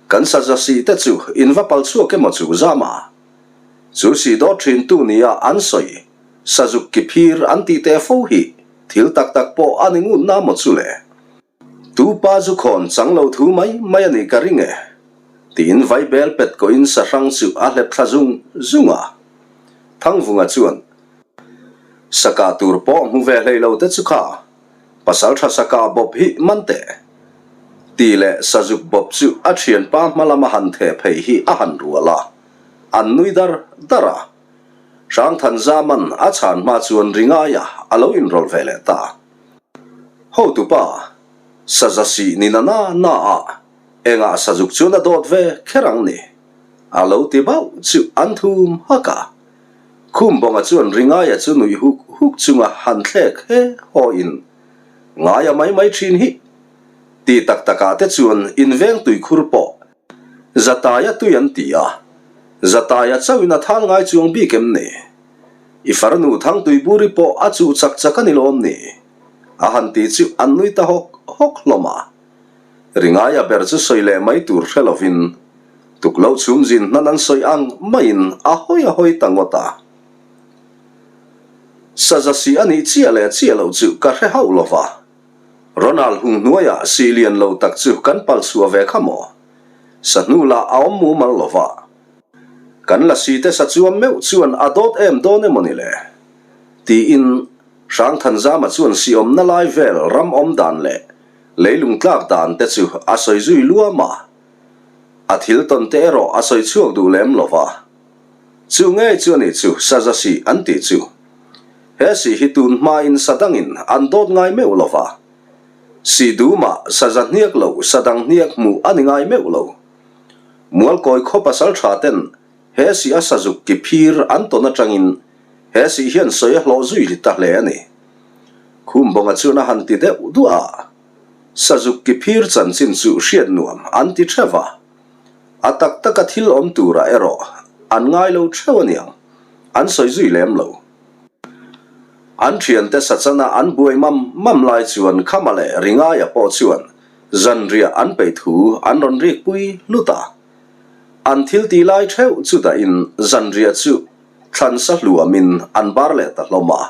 [SPEAKER 1] Kan saza sih te chu in va pal chhuak emaw chu zama? Chu sih dawt thin tu nia an sawi sazuk ki phir an tih teh fo hi thil tak tak pawh a ni ngut na maw chu le? Tu pa zu khawn chang lo thu mai mai a nih ka ring e tiin vaibel pet kawhin sahrang chu a hlep thla zung zung a. Thangvunga chuan Sakah tur pawh hmu ve hlei lo te chu kha Pasal tha saka bawp hi man teh. Ti leh sazuk bawp chu a thianpa hma lama han theh phei hi a han rual a, an nui dar dar a. Hrangthanzaman a chhan hma chuan ri ngaia a lo inrawlh ve leh ta. Hotupa, saza sih ni na na na ah engah sazuk chuan a dawt ve kher ang ni? A lo ti bauh chu an thum hak a. Khumbawnga chuan Ringaia chu nuih huk huk chunga han thlek he hawiin, Ngaia mai mai thin hi! Ti tak takah te chuan inveng tuikhur pawh Zataia tui an ti a, Zataia chauhin a thal ngai chuang bik em ni? I farnu Thangtuiburi pawh a chuh chak chak a ni lawm ni? A han ti chu an nui ta hawk hawk hlawm a. Ringaia ber chu sawi leh mai tur hre lovin Tukloh chhum zin hnan an sawi ang maiin a hawi a hawi ta ngawt a. Saza sih a nih chiah leh chiah loh chu ka hre hauh lo va. Ronald hung hnuaiah sih lian lo tak chu kan pal chhuah ve kha maw? Sa hnu lah a awm mumal lo va. Kan la si te sa chuam meuh chuan a dawt em dawn emaw ni le? Tiin Hrangthanzama chuan sih awmna lai vel ram awm dan leh leilung tlak dan te chu a sawi zui luam a. A thil tawn te erawh a sawi chhuak duh lem lo va. Chu ngei chu a nih chu saza sih an tih chu. He sih hi tun hmain sa dangin an dawt ngai meuh lo va. Sih dumah saza hniak lo sa dang hniak hmuh a ni ngai meuh lo. Mualkawi khaw pasal tha ten he sih a sazuk ki phir an tawn atangin he sih hian sawi a hlawh zui ta hle a ni. Khumbawnga chuan a han ti deuh duah a. Sazuk ki phir chanchin chu hriat nuam an ti theuh va, a tak taka thil awm turah erawh an ngai lo theuh aniang, an sawi zui lem lo. An thiante sachana an buai mam mam lai chuan Khama leh Ringaia pawh chuan zanriah an peih thu an rawn rik pui hlut a. An thil tih lai theuh chu dahin zanriah chu thlansa hluamin an bar leh ta hlawm a.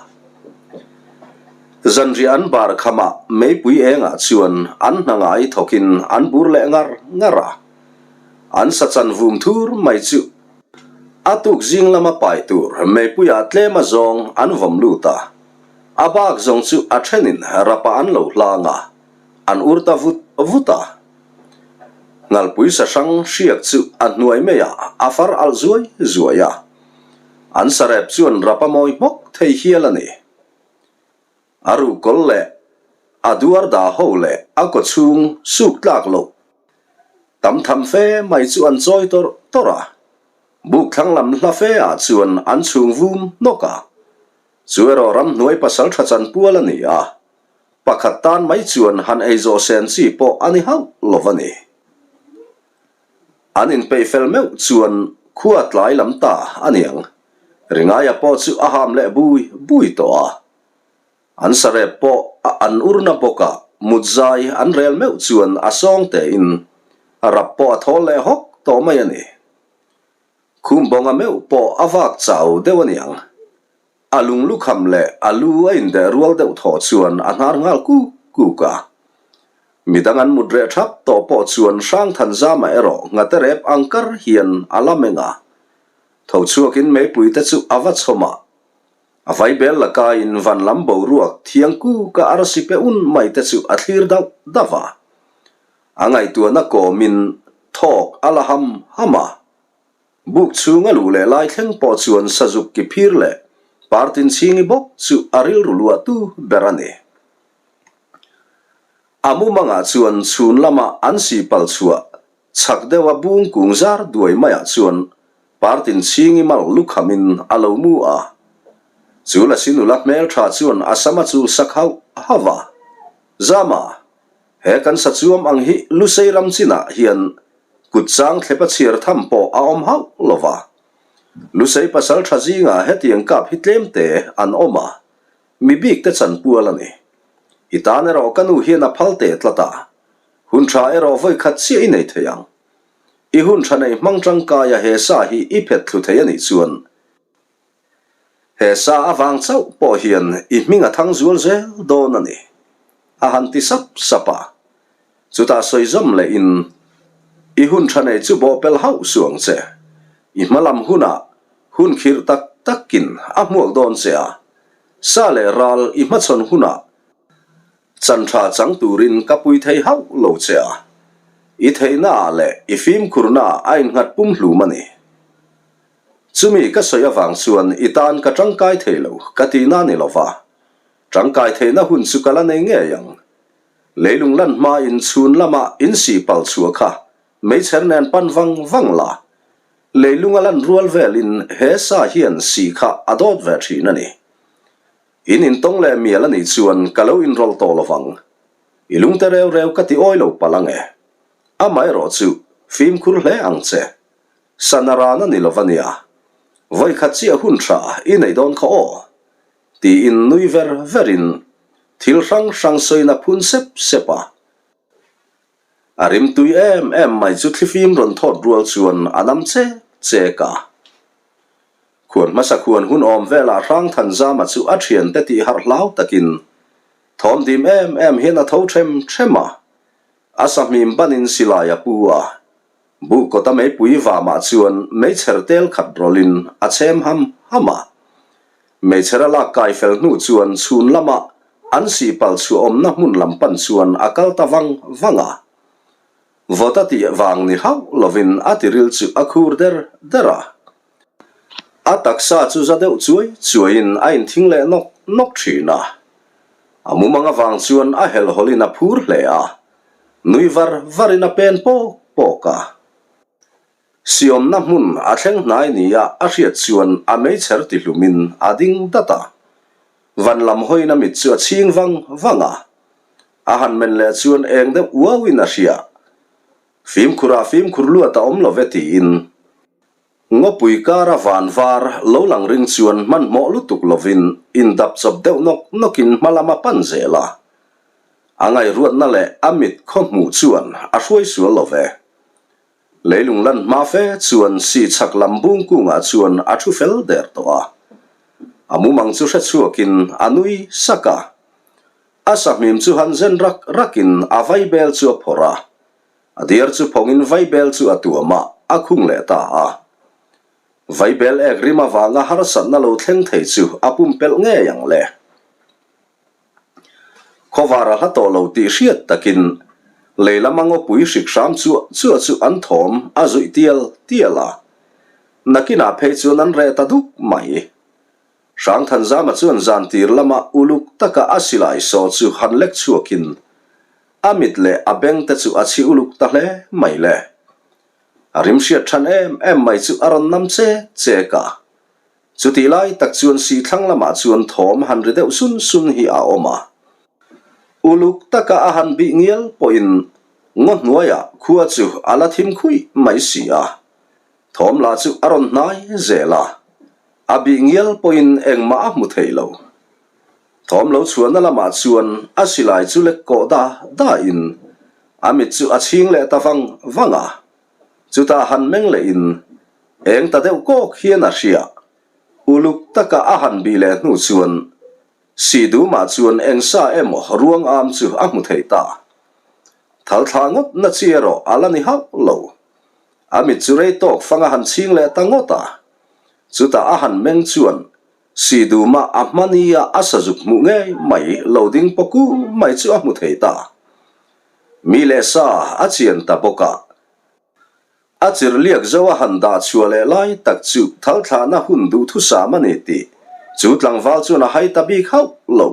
[SPEAKER 1] Zanriah an bar khamah meipui engah chuan an hna ngai thawkin an bur leh ngar ngar a. An sa chan vum thur mai chu a tuk zing lama pai tur meipuiah tlem a zawng an vawm lut a, a bak zawng chu a thenin rapah an lo hlang a, an ur ta vut vut a. Ngalpui sa hrang hriak chu a hnuai maiah a far alh zuai zuai a, an sarep chuan rap a mawi hmawk thei hial a ni. A ruhkawl leh a duar dah ho leh a kawchhung suk tlak loh tam tham fe mai chu an chawi tawrh tawrh a, buk thlang lam hla fe ah chuan an chhung vum hnawk a. Chu erawh ramhnuai pasal tha chan pual a ni a, pakhat tan mai chuan han ei zawh sen chi pawh a ni hauh lo va ni. An inpeih fel meuh chuan khua tlai lam ta a niang. Ringaia pawh chu a ham leh bui bui tawh a. An sarep pawh a an urna bawk a, mut zai an rel meuh chuan a sawng tein a rap pawh a thawl leh hawk tawh mai a ni. Khumbawnga meuh pawh a vak chau deuh a niang. A lung lukham leh a lu a indeh rual deuh thaw chuan a hnar nghal kuk kuk a. Midang an mut reh thap tawh pawh chuan Hrangthanzama erawh nghate rep ang kar hian a la meng a. Tho chhuakin meipui te chu a va chhawm a. A vaibel lakaiin van lam boruak thiang kuk a arsi pe un mai te chu a thlir dauh dauh a. A ngaihtuahna kawmin thawk a la ham ham a. Buk chhung a luh leh lai thleng pawh chuan sazuk ki phir leh partin chhingi bawk chu a rilru luahtu ber a ni. A mumangah chuan chhun lama an sihpal chhuah chhak deuha bung kung zar duai maiah chuan partin chhingi mal lukhamin a lo mu a. Chu lasi nula hmeltha chuan a sama chul sak hauh hauh a, Zama, he kan sachuam ang hi Lusei ram chinah hian Kut chang thlep a chhiar tham pawh a awm hauh lo va. Lusei pasal tha zingah hetiang kap hi tlem te an awm a, mi bik te chan pual a ni. I tan erawh ka nu hian a phal teh tlat a, hun tha erawh vawi khat chiah i nei thei ang. I hun tha nei hmang tangkaia he sa hi i phet thlu thei a nih chuan, He sa avang chauh pawh hian i hming a thang zual zel dawn a ni, a han ti sap sap a. Chutah sawi zawm lehin, I hun tha nei chu bawhpelh hauh suh ang che. I hma lam hunah hun khirh tak takin a hmuak dawn che a, sa leh ral i hmachhawn hunah chan tha chang turin ka pui thei hauh lo che a. I theihnaah leh i fimkhurnaah a innghat pumhlum a ni. Chumi ka sawi avang chuan i tan ka tangkai thei lo ka tihna ni lova, tangkai theihna hun chu ka la nei ngei ang. Leilung lan hmain chhun lama in sih pal chhuah kha meichher nen pan vang vang la, leilung a lan rual velin he sa hian sih kha a dawt ve thin a ni. In intawng leh mial a nih chuan ka lo inrawlh tawh lovang. I lungte reu reu ka ti awi lo palh ang e. Amaherawh chu fimkhur hle ang che. Sana rana ni lova nia, vawikhat chiah hun tha i neih dawn kha aw, tiin nui ver verin thil hrang hrang sawina phun sep sep a. A rimtui em em mai chu thlifim rawn thawt rual chuan a nam chek chek a. Khuan hmasa khuan hun awm velah Hrangthanzama chu a thiante tih harh hlau takin thawm dim em em hian a tho them them a, a sahmim banin silai a pu a. Buh kawta meipui vamah chuan meichher tel khat rawlhin a chhem ham ham a. Meichher a lak kai fel hnu chuan chhun lama an sihpal chhuah awmna hmun lam pan chuan a kal ta vang vang a. Vawt a tih vang ni hauh lovin a tiril chu a khur der der a. A taksa chu za deuh chuai chuaiin a inthing leh nawk nawk thin a. A mumang avang chuan a helhhawlhin a phur hle a. Nui var varin a pen pawk pawk a. Siawmna hmun a thleng hnai nia a hriat chuan a meichher ti hlumin a ding dat a. Van lam hawiin a mit chu a chhing vang vang a. A han men leh chuan eng deuh uauin a hria. Fimkhurah fimkhur luat a awm lo ve tiin. Ngawpui kara van var lo lang ring chuan hmanhmawh lutuk lovin indap chawp deuh nawk nawkin hma lam a pan zel a. A ngaihruatna leh a mit khaw hmuh chuan a hruai sual lo ve. Leilung lan hma fe chuan si chhak lam bung kungah chuan a thu fel der tawh a. A mumang chu hre chhuakin a nui sak a. A sahmim chu han zen rak rakin a vaibel chu a phawrh a. A diar chu phawngin vaibel chu a tuam a, a khung leh ta a. Vaibel ek rim avanga harsatna lo thleng thei chu a pumpelh ngei ang le. Khawvar a hla tawh lo tih hriat takin lei lama ngawpui hrik hram chuah chuah chu an thawm a zuih tial tial a. Nakinah phei chuan an reh ta duk mai. Hrangthanzama chuan zan tir lama uluk taka a silai saw chu han lek chhuakin a mit leh a beng te chu a chhi uluk ta hle mai le. A rim hriat than em em mai chu a rawn nam chek chek a. Chutih lai tak chuan si thlang lamah chuan thawm han ri deuh sun sun hi a awm a. Uluk taka a han bih ngial pawhin ngaw hnuaiah khua chu a la thim khuih mai si a. Thawm lah chu a rawn hnai zel a, a bih ngial pawhin engmah a hmu thei lo. Thawm lo chhuahna lamah chuan a silai chu lek kawh da dain a mit chu a chhing leh ta vang vang a. Chutah han meng lehin eng ta deuh kawk hian a hria. Uluk taka a han bih leh hnu chuan Sidumah chuan eng sa emaw ruang am chu a hmu thei ta. Thal thla ngawt na chi erawh a la ni hauh lo. A mit chu rei tawk fang a han chhing leh ta ngawt a. Chutah a han meng chuan Siduma a hmania a sazuk hmuh ngei mai lo ding pawku mai chu a hmu thei ta. Mi leh sa a chian ta bawk a. A chirhliak zo a han dah chhuah leh lai tak chu thal thlahna hun duhthusam a ni tih chu tlangval chuan a hai ta bik hauh lo.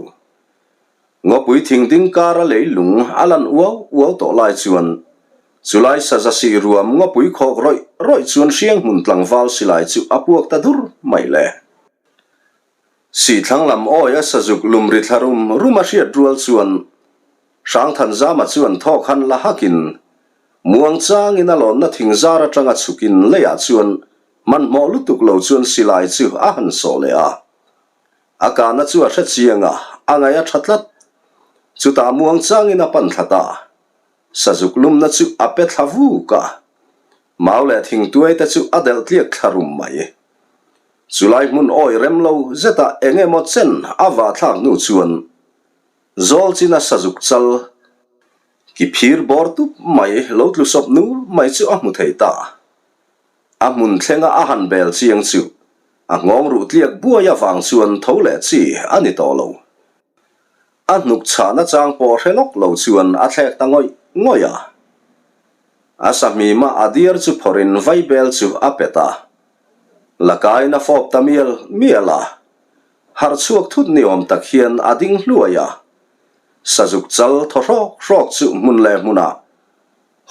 [SPEAKER 1] Ngawpui thing ding kara leilung a lan uau uau tawh lai chuan chulai saza sih ruam ngawpui khawk rawih rawih chuan hrianghmun tlangval silai chu a puak ta dur mai le. Sihthlang lam awi a sazuk lum ri thla rum rum a hriat rual chuan Hrangthanzama chuan thawk han la hakin muang changin a lawnna thing zar atanga chhukin leiah chuan hmanhmawh lutuk lo chuan silai chu a han sawh leh a. A kahna chu a hre chiang a, a ngaih a tha tlat. Chutah muang changin a pan thla ta. Sazuk lumna chu a pe thla vuk a. Mau leh thingtuai te chu a delh tliak thla rum mai. Chulai hmun awi rem lo zetah eng emaw chen a vahthlak hnu chuan Zawl china sazuk chal ki phir bawr tup mai lo tlu sawp nul mai chu a hmu thei ta. A hmun thlenga a han bel chiang chu a nghawng ruh tliak buai avang chuan tho leh chi a ni tawh lo. A hnuk chhahna chang pawh hre lawk lo chuan a thlek ta ngawih ngawih a. A sahmima a diar chu phawrhin vaibel chu a pet a. Lakain a fawp ta mial mial a. Harh chhuak thut ni awm tak hian a ding hluai a, sazuk chal thaw hrawk hrawk chu hmun leh hmunah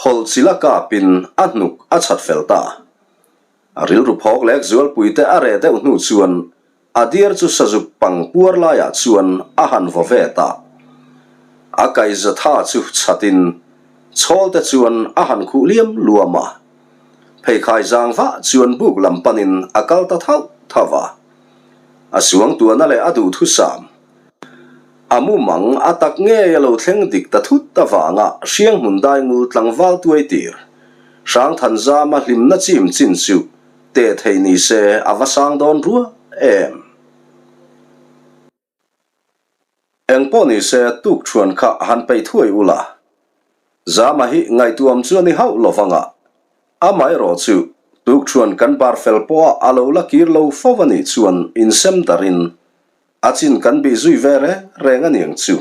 [SPEAKER 1] hawlh chila kapin a hnuk a chhat fel ta. A rilru phawk lek zualpui te a reh deuh hnu chuan a diar chu sazuk pang puar laiah chuan a han vaw ve ta. A kaihza tha chu chhatin chhawl te chuan a han khuh liam luam a, pheikhai zang vah chuan buk lam panin a kal ta thauh thauh a. A suangtuahna leh a duhthusam. A mumang a tak ngei a lo thleng dik ta thut avanga Hrianghmun daingul tlangval tuai tir Hrangthanzama hlimna chim chin chu teh theih ni se a va sang dawn rua em. Eng pawh ni se tuk thuan kha han peih thuai ula. Zama hi ngaihtuam chu a ni hauh lo vanga. Amaherawh chu tuk thuan kan bar fel pawha a lo la kir lo fo a nih chuan insem darin a chin kan bih zui ve reng reng a niang chu.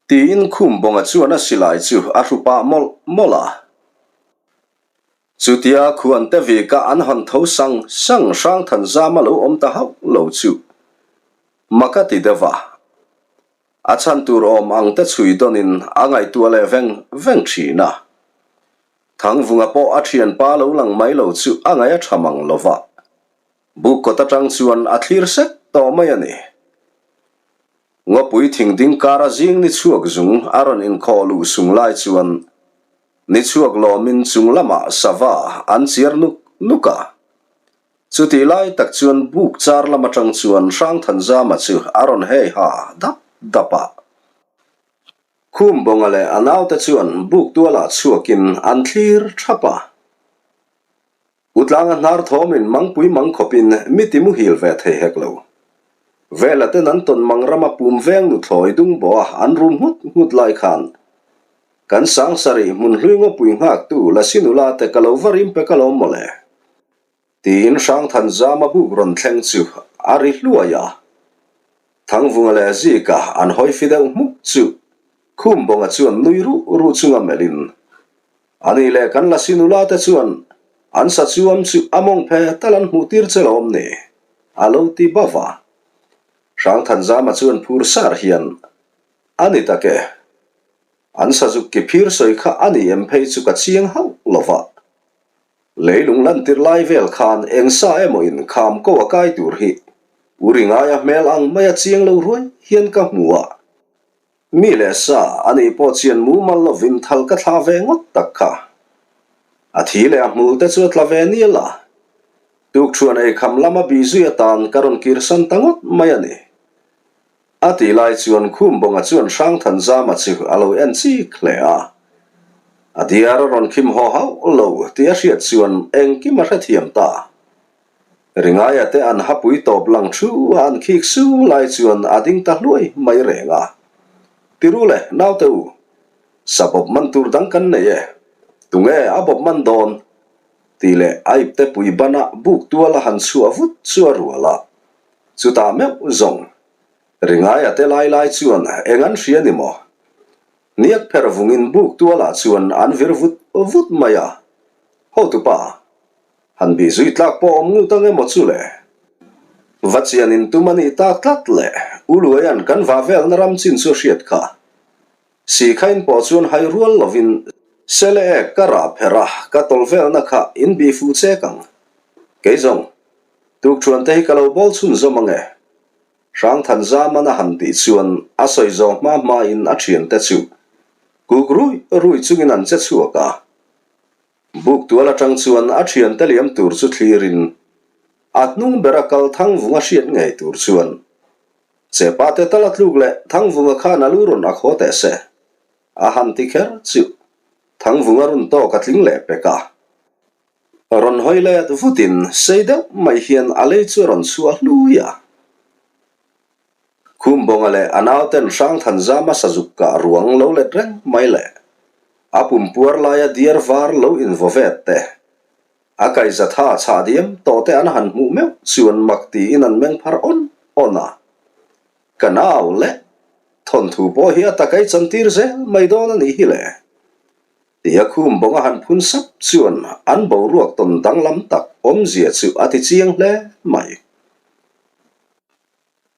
[SPEAKER 1] Tiin Khumbawnga chuan a silai chu a hru pah mawlh mawlh a. Chutia khuante vika an han tho sang sang Hrangthanzama lo awm ta hauh lo chu Mak a ti deuh a, a chhan tur awm ang te chhui dawnin a ngaihtuah leh veng veng thin a. Thangvunga pawh a thianpa lo lang mai lo chu a ngaih a tha mang lo va, buk kawt atang chuan a thlir sek tawh mai a ni. Ngawpui thing ding kara zing ni chhuak zung a rawn inkhawh luh sung lai chuan ni chhuak lawmin chung lamah sava an chiar nuk nuk a. Chutih lai tak chuan buk char lam atang chuan Hrangthanzama chu a rawn hei ha dap dap a. Khumbawnga leh a naute chuan buk tualah chhuakin an thlir thap a. Utlanga hnar thawmin mangpui mang khawpin mi ti muhil ve thei hek lo. Vela ten an tawn mang rama pum veng nuthlawi dung bawha an rum nghut nghut lai khan. Kan Sangsarih hmun hlui ngawpui nghaktu Lasi nula te ka lo va rim pek alawm mawle. Tiin Hrangthanzama buk rawn thleng chu a ri hluai a. Thangvunga leh Zika an hawi fi deuh hmuk chu Khumbawnga chuan nui ruh ruh chunga melhin, Ani leh kan Lasi nula te chuan an sa chuam chu a mawng phe tal an hmuh tir che lawm ni? a lo ti bauh a. Hrangthanzama chuan phur sar hian, A ni tak e. An sazuk ki phir sawi kha a ni em phei chu ka chiang hauh lo va. Leilung lantir lai vel khan eng sa emaw in kham ko a kai tur hi u ri ngaia hmel ang maia chiang lo ruai hian ka hmu a. Mi leh sa a nih pawh chian mumal lovin thal ka thla ve ngawt tak kha. A thi leh a hmul te chu a tla ve nial a. Tukṭhuan eikham lama bih zui atan ka rawn kirsan ta ngawt mai a ni. A tih lai chuan Khumbawnga chuan Hrangthanzama chu a lo en chik hle a. A diar a rawn khim haw hauh lo tih a hriat chuan engkim a hrethiam ta. Ringaia te an hapui tawp lang thu a an khik su lai chuan a ding ta hluai mai reng a. Tiru le, naute u, sa bawp man tur dang kan nei e. Tunge a bawp man dawn? Tih leh a ipte pui bana buk tual a han chhuah vut chu a rual a. Chutah meuh zawng, Ringaia te lai lai chuan eng an hria ni maw? Niak pher vungin buk tualah chuan an vir vut vut mai a. Hotupa, han bih zui tlak pawh awm ngut ang emaw chu le? Va chian in tum a nih tak tlat le, U Luaia'n kan vah velna ram chin chu a hriat kha. Sikhain pawh chuan hai rual lovin Sele ek ka rah pherh a, ka tawlh velna kha in bih fuh chek ang. Kei zawng, tukṭhuan te hi ka lo bawl chhunzawm ang e. Hrangthanzaman a han tih chuan a sawi zawh hma hmain a ṭhiante chu kuk rui rui chungin an che chhuak a. Buk tual aṭang chuan a ṭhiante liam tur chu thlirin a hnung bera kal Thangvunga hriat ngei tur chuan Chepa te tal a tluk leh Thangvunga khan a lu rawn a khaw teh se. A han ti kher chu Thangvunga run tawk a tling leh pek a. Rawn hawi let vutin sei deuh mai hian a lei chu a rawn chhuah hlui a. Khumbawnga leh a nauten Hrangthanzama sazuk kah ruang lo let reng mai leh a pumpuar laia diar var lo invaw vet te A kaihzatha chhah diam tawh te an han hmuh meuh chuan mak tiin an meng phar awn awn a. Ka nau leh thawnthu pawh hi a takai chantir zel mai dawn a nih hi le. Tia khum bawng a han phun sap chuan an boruak tawn danglam tak awmzia chu a ti chiang hle mai.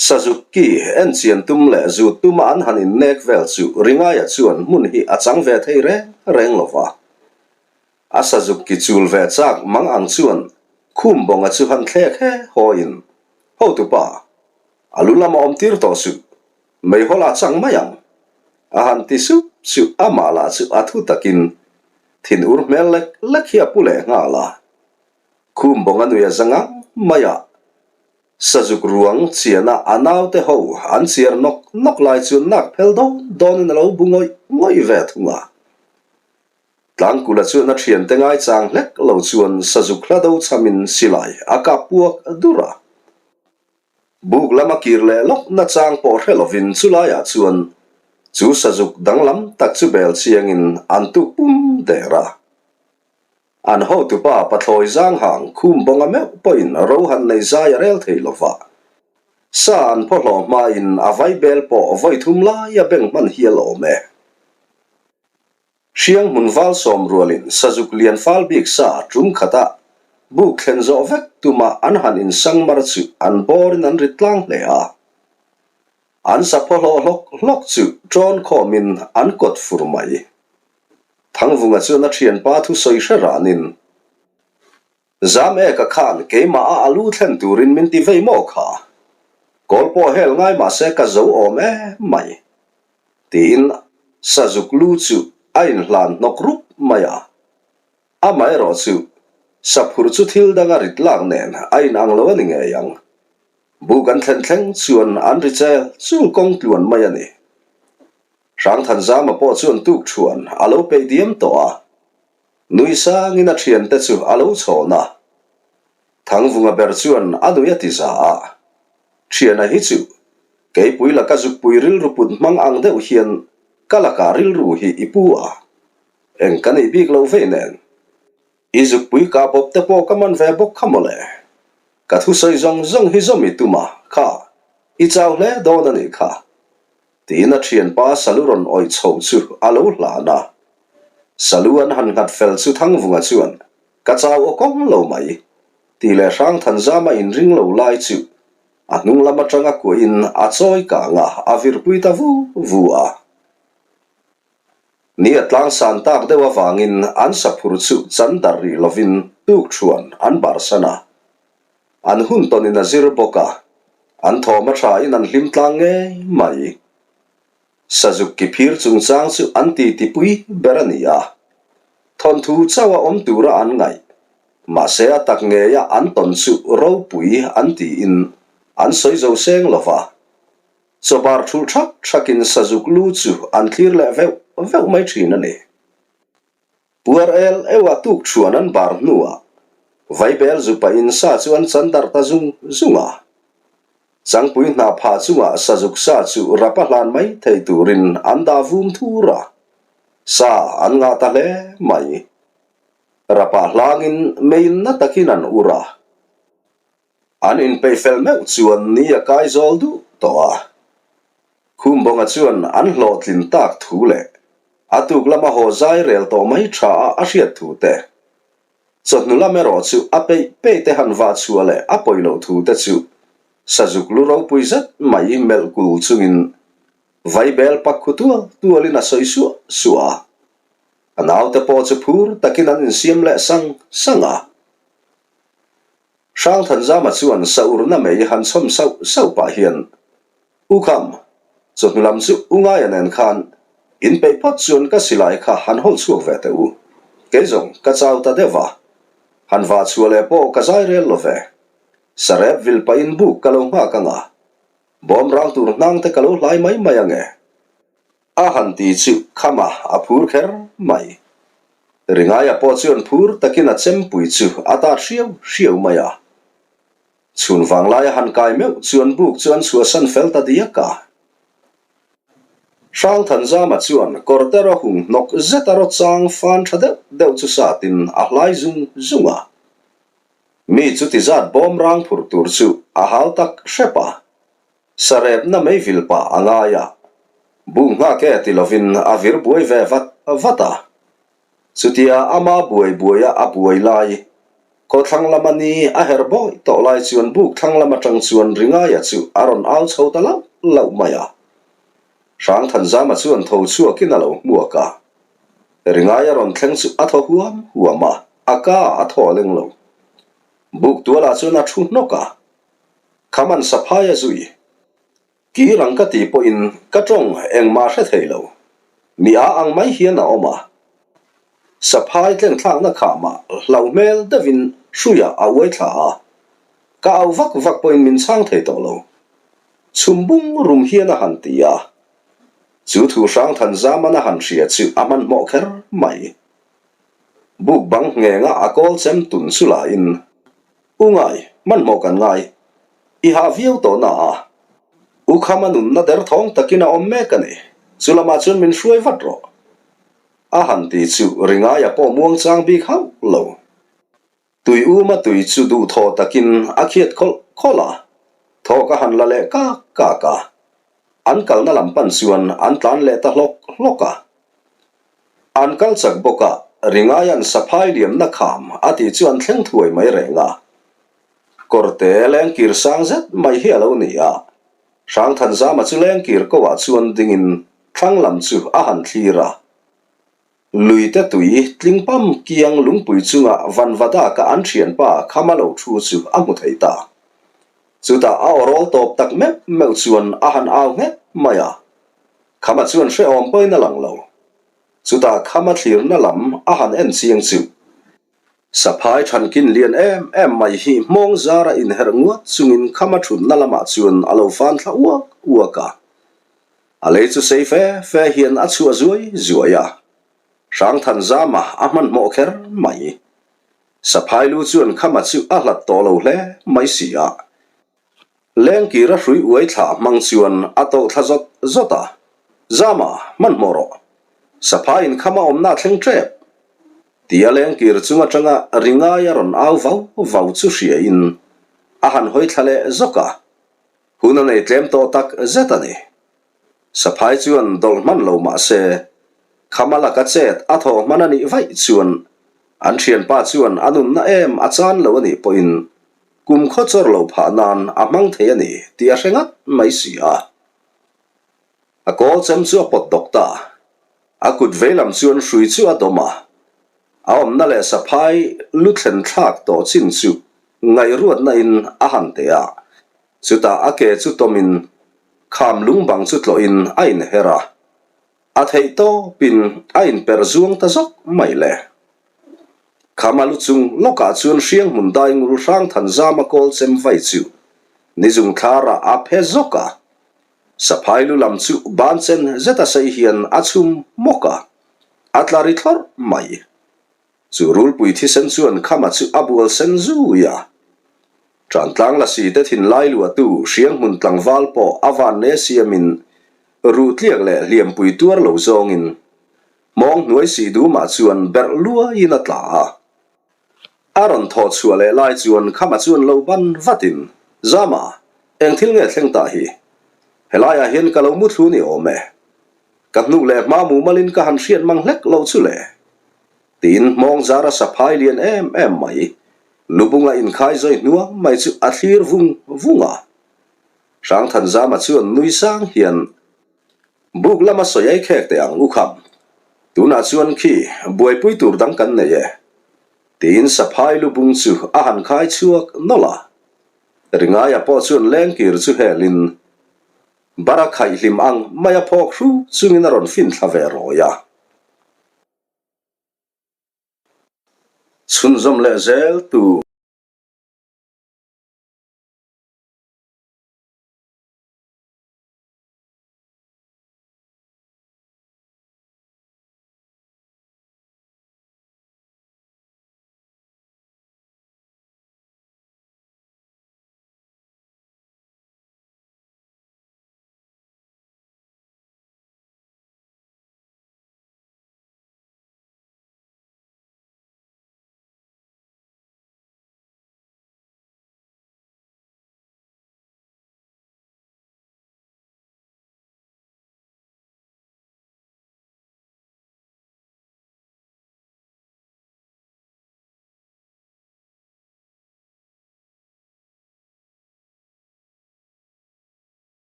[SPEAKER 1] Sazuk-ki en chian tum leh zut tuma an han innek vel chu Ringaia chuan hmun hi a chang ve thei reng reng lo va. A sazuk ki chul ve chak mang ang chuan khum bawnga chu han thlek he hawiin, Hotupa, a lu lama awm tir tawh suh, meihawl ah chang mai ang. A han ti sup suh, amah lah chu a thu takin thin ur hmel lek lek hi a pu leh nghal a. Khum bawnga nui a za ngang mai a, sazuk ruang chiana a naute ho an chiar nawk nawk lai chuan nak phel dawn dawnin a lo bu ngawih ngawih ve thung a. Tlangkula chuan a thiante ngaichang hlek lo chuan sazuk hla do chhamin silai a kap puak dur a. Buk lama kir leh lawk nachang pawh hre lovin chulaiah chuan chu sazuk danglam tak chu bel chiangin an tuk pum der a. An hotupa pathlawi zanghang khum bawnga meuh pawhin ro han nei zai a rel thei lova. Sa an phaw hlawh hmain a vaibel pawh vawi thum lai a beng hman hial awm e. Hriang hmun val sawm rualin sazuk lian fal bik sa tum khata buk thlen zawh vek tuma an han insang mar chu an bawrin an rit tlang hle a. An sa phaw hlawh hlawk hlawk chu ṭawn khawmin an kawt fur mai. Thangvunga chuan a ṭhianpa thusawi hre ranin, Zam e ka khan keimah a alu thlen turin min ti vei maw kha? Kawl pawh hel ngai mah se ka zo awm em mai. Tiin sazuk lu chu a inhlan hnawk rup mai a. Amaherawh chu saphur chu thil danga rit lak nen a inang lo a ni ngei ang. Buk an thlen thleng chuan an ri chel chul kawng tluan mai a ni. Hrangthanzama pawh chuan tuk thuan a lo peih diam tawh a. Nui sangin a thiante chu a lo chhawn a, Thangvunga ber chuan a nui a ti za a. Thiana hi chu keipui laka zukpui rilru put hmang ang deuh hian Ka lakah rilru hi i pu a, eng ka neih bik lo vei nen. I zukpui kah bawp te pawh ka man ve bawk kha mawle. Ka thusawi zawng zawng hi zawm i tum a, kha, i chau hle dawn a nih kha. Tiin a thianpa Salu rawn awih chho chu a lo hlan a. Salu an han nghat fel chu Thangvunga chuan, Ka chau aw kawng lo mai, tih leh Hrangthanzama inring lo lai chu a hnung lam atanga kuahin a chawi kang a, a virpui ta vu vu a. Ni a tlangsan tak deuh avangin an saphur chu chan darh rih lovin tuk thuan an barsan a. An hun tawnin a zir bawk a, an thawm a thain an hlim tlang ngei mai. Sazuk ki phir chungchang chu an titipui ber a ni a, thawnthu chauh a awm tura an ngaih. Mahse a tak ngeia an tawn chu ropui an tiin an sawi zo seng lo va. Chawbar thulh thak thakin sazuk lu chu an thlir leh veuh veuh mai thin a ni. Puar el eua tuk thuan an bar hnuah Vaibel zu pahin sa chu an chan darh ta zung zung a. Changpui hna phah chungah sazuk sa chu rapa hlan mai thei turin an dah vum thur a, sa an ngah ta hle mai. Rapah hlangin meiin na takin an ur a. An inpeih fel meuh chuan ni a kai zawl duh tawh a. Khumbawnga chuan an hlawhtlin tak thu leh a tuk lama haw zai rel tawh mai tha a a hriat thu te, chawhnu lam erawh chu a peih peih te han vah chhuah leh a pawi loh thu te chu sazuk lu ropui zet mai melh kul chungin vaibel pak khu tual tualin a sawi suah suah a. A naute pawh chu phur takin an insiam leh sang sang a. Hrangthanzama chuan saurna mei han chhawm sauh sauh pah hian, U Kham, chawhnu lam chu U Ngaia nen khan inpeih phawt chuan ka silai kha han hawl chhuak ve teh u. Kei zawng ka chau ta deuh va, han vah chhuah leh pawh ka zai rel lo ve. Sarep vil pahin buk ka lo nghak ang a, bawm rang tur hnang te ka lo hlai mai mai ang e. A han ti chu khama a phur kher mai. Ringaia pawh chuan phur takin a chempui chu a tat hriau hriau mai a. Chhun vanglaia han kai meuh chuan buk chu an chhuahsan fel ta diak a. Hrangthanzama chuan kawrte ro hung hnawk zeta ro chang fan tha deuh deuh chu satin a hlai zung zung a. Mi chuti zat bawm rang phur tur chu a hau tak hrep a. Sarepna mei vil pah a ngai a, bu nghak e ti lovin a vir buai ve vat vat a. Chutia ama buai buaia a buai lai, khawthlang lama ni a her bawi tawh lai chuan buk thlang lam atang chuan Ringaia chu a rawn au chho ta lauh lauh mai a. Hrangthanzama chuan tho chhuakin a lo hmuak a. Ringaia rawn thleng chu a thaw huam huam a, a ka a thaw leng lo. Buk tualah chuan a thu hnawk a. Khaman saphai a zui. Kir ang ka tih pawhin ka tawng engmah hre thei lo. Mi a ang mai hian a awm a. Saphai tlengthlakna khamah hlau hmel deuhin hruiah a uai thla a. Ka au vak vak pawhin min chhang thei tawh lo. Chhum bung rum hian a han ti a. Chu thu hrang than zaman a han hria chu a hmanhmawh kher mai. Buk bang nghenga a kawl chem tun chu lahin U ngai, hmanhmawh kan ngai. I hah viau tawh na a. U Khama nunna derthawng takin a awm mek a ni. Chu lamah chuan min hruai vat rawh. A han ti chu Ringaia pawh muangchang bik hauh lo. Tui uma tui chu duhthawh takin a khiat khawlh khawlh a. Thawk a han la leh kak kak a. An kalna lam pan chuan an tlan leh ta hlawk hlawk a. An kal chak bawk a, Ringaia'n saphai liamna kham a tih chu an thleng thuai mai reng a. Kawrte lengkir sang zet mai hi a lo ni a, Hrangthanzama chu lengkir ko ah chuan dingin thlang lam chu a han thlir a. Luite tui tling pam kiang lungpui chunga Vanvadaka an thianpa khama lo thu chu a hmu thei ta. Chutah a awrawl tawp tak meuh meuh chuan a han au nghet mai a. Khama chuan hrehawm pawhin a lang lo. Chutah Khama thlirna lam a han en chiang chu. Saphai thankin lian em em mai hi hmawng zara inherh nguat chungin Khama thutna lamah chuan a lo fan thla uak uak a. A lei chu sei fe fe hian a chhuah zuai zuai a. Hrangthanzama a hmanhmawh kher mai. Saphai lu chuan Khama chu a hlat tawh lo hle mai si a. Lengkir a hrui uai thla hmang chuan a tawh thla zawt zawt a. Zama, hmanhmawh rawh. Saphai inkhama awmna a thleng ṭep. Tia lengkir chung aṭanga ri ngai a rawn au vau vau chu hriain a han hawi thla leh zawk a. Hun a nei tlem tawh tak zet a ni. Saphai chuan dawlh hman lo mah se, khama laka chet a thaw hman a nih vaih chuan an thianpa chuan a nunna em a chan lo a nih pawhin kum khaw chawr lo phah nan a hmang thei a ni tih a hre ngat mai si a. A kawl chem chu a pawt dawk ta. A kut veilam chuan hrui chu a dawm a. A awmna leh saphai lu thlen thlak tawh chin chu ngaihruatna in a han teh a. Chutah a ke chu tawmin kham lung bang chu tlawhin a inher a. A theih tawpin a inperh zuang ta zawk mai le. Khama lu chung lawkah chuan hriang hmun dai ngul hrang than zama kawl chem vai chu nizung thlarah a phe zawk a. Saphai lu lam chu ban chen zeta sei hian a chhum hmawk a, a tla ri thlawrh mai. Chu rulpui thisen chuan khama chu a bual sen zui a. Ṭantlang lasi te thinlai luahtu hriang hmun tlangval pawh a van ne siamin ruh tliak leh hliampui tuar lo zawngin hmawng hnuai sih dumah chuan berh luaiin a tla a. A rawn thawh chhuah leh lai chuan khama chuan lo ban vatin, Zama, eng thil nge thleng ta hi? Helaiah hian ka lo mu thlu ni awm e. Ka hnuh leh hma mumalin ka han hriat mang hlek lo chu le. Tiin hmawng zara saphai lian em em mai, lubunga inkhai zawi hnuang mai chu a thlir vung vung a. Hrangthan Zama chuan nui sang hian, Buk lama sawi ai khek teh ang u kham. Tunah chuan khi buaipui tur dang kan nei e. Tiin saphai lubung chu a han khai chhuak nawlh a. Ringaia pawh chuan lengkir chu helin bara khaih hlim ang mai a phawk hru chungin a rawn fin thla ve rawi a. Chhunzawm leh zel tu.